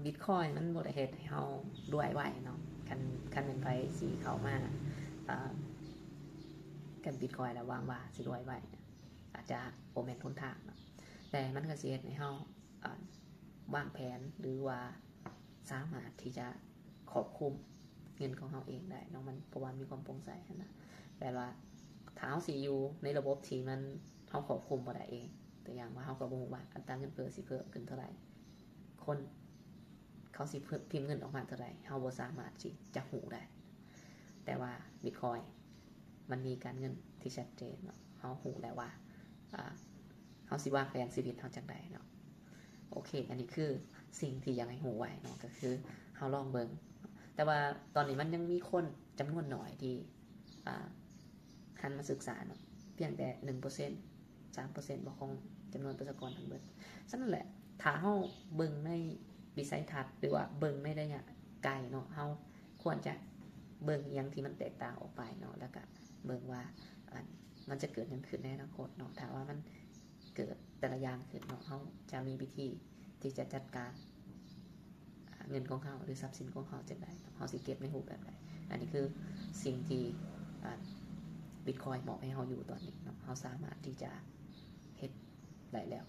Bitcoin ມັນບໍ່ໄດ້ເຮັດໃຫ້ເຮົາລວຍໄວເນາະ. ຄັນ ຄັນແມ່ນໃຜຊິເຂົ້າມາ ເອີ່ ກັບ Bitcoin ແລ້ວຫວັງວ່າຊິລວຍໄວ ອາດຈະບໍ່ແມ່ນຫົນທາງເນາະ, ແຕ່ມັນກໍຊິເຮັດໃຫ້ເຮົາ ເອີ່ ວາງແຜນ ຫຼືວ່າສາມາດທີ່ຈະຄວບຄຸມເງິນຂອງເຮົາເອງໄດ້ເນາະ, ມັນ ເພາະວ່າມີຄວາມໂປ່ງໃສຫັ້ນນະ. ແປວ່າຖ້າເຮົາຊິຢູ່ໃນລະບົບທີ່ມັນ ເຮົາຄວບຄຸມບໍ່ໄດ້ເອງ, ຕົວຢ່າງວ່າເຮົາກໍບໍ່ຮູ້ວ່າອັດຕາເງິນເຟີ້ຊິເພີ່ມຂຶ້ນເທົ່າໃດ, ຄົນເຂົາຊິພິມເງິນອອກມາເທົ່າໃດ ເຮົາບໍ່ສາມາດທີ່ຈະຮູ້ໄດ້. ແຕ່ວ່າ Bitcoin ມັນມີການເງິນທີ່ຊັດເຈນເນາະ, ເຮົາຮູ້ແລ້ວວ່າ ອ່າ ເຮົາຊິວາງແຜນຊີວິດເຮົາຈັ່ງໃດເນາະ. ໂອເຄ ອັນນີ້ຄືສິ່ງທີ່ຢາກໃຫ້ຮູ້ໄວ້ເນາະ, ກໍຄືເຮົາລອງເບິ່ງ. ແຕ່ວ່າຕອນນີ້ມັນຍັງມີຄົນຈຳນວນໜ້ອຍທີ່ ອ່າ ຫັນມາສຶກສາເນາະ, ພຽງແຕ່ໜຶ່ງເປີເຊັນ ສາມເປີເຊັນບໍ່ຂອງຈຳນວນປະຊາກອນທັງເບິດ. ສະນັ້ນແຫຼະ ຖ້າເຮົາເບິ່ງໃນວິໄສທັດ ຫຼືວ່າເບິ່ງໃນໄລຍະໄກເນາະ, ເຮົາຄວນຈະເບິ່ງອີ່ຫຍັງທີ່ມັນແຕກຕ່າງອອກໄປເນາະ, ແລ້ວກະເບິ່ງວ່າ ອັນ ມັນຈະເກີດຫຍັງຂຶ້ນໃນອະນາຄົດເນາະ. ຖ້າວ່າມັນເກີດແຕ່ລະຢ່າງຂຶ້ນເນາະ, ເຮົາຈະມີວິທີທີ່ຈະຈັດການ ອ່າ ເງິນຂອງເຮົາ ຫຼື ຊັບສິນຂອງເຮົາຈັ່ງໃດ, ເຮົາຊິເກັບໃນຮູບແບບໃດ. ອັນນີ້ຄືສິ່ງທີ່ ອ່າ Bitcoin ມອບໃຫ້ເຮົາຢູ່ຕອນນີ້ເນາະ, ເຮົາສາມາດທີ່ຈະເຮັດໄດ້ແລ້ວ